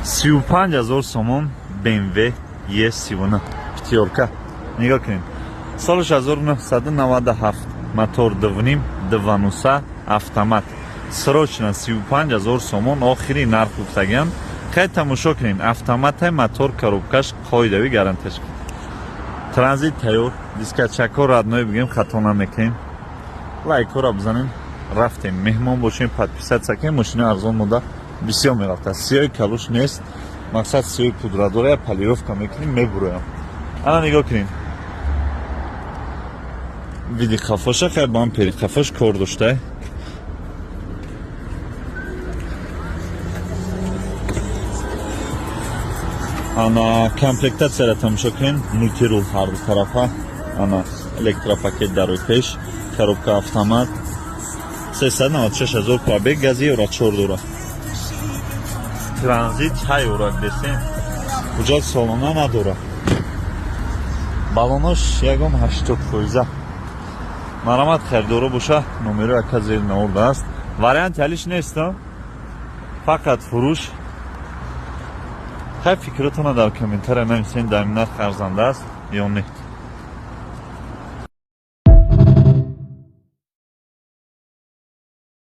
35 000 сомон BMW E39 пятёрка. Нигоҳ кунед, соли 1997, мотор 2,5, двануса, автомат. Срочно 35 000 сомон охири нарх гуфтагиам. Хай, тамошо кунед, автоматай, мотор, коробкаш қоидави, гарантияш. Транзит тайёр, дискачако родной, бигем, хато намекунем. Лайкора бизанем, рафтем. Меҳмон бошем, подписаться кунем. Мошина арзон мода бисёр мерафта. Сиёи калуш нест, мақсад сиёи пудрадора, полировка мекунем, мебуроям. Ана, нигоҳ кунем, види қафоша. Хай, ба ман пери қафош кор доштай. Ана, комплектатсияра тамошо кунем: мультирул ҳарду тарафа, ана, электропакет дар рӯи пеш, коробка автомат, 396 ҳазор пробег, гази евро 4 дора, транзит тайёрак десем, ҳуҷҷат солона надора, балонош ягон 80%. Марамат, харидоро боша, номеро яка зери наворда аст. Варианти ҳалиш нест, фақат фурӯш. Хай, фикротона дар комментария нависен, дар нарх арзанда аст ё не.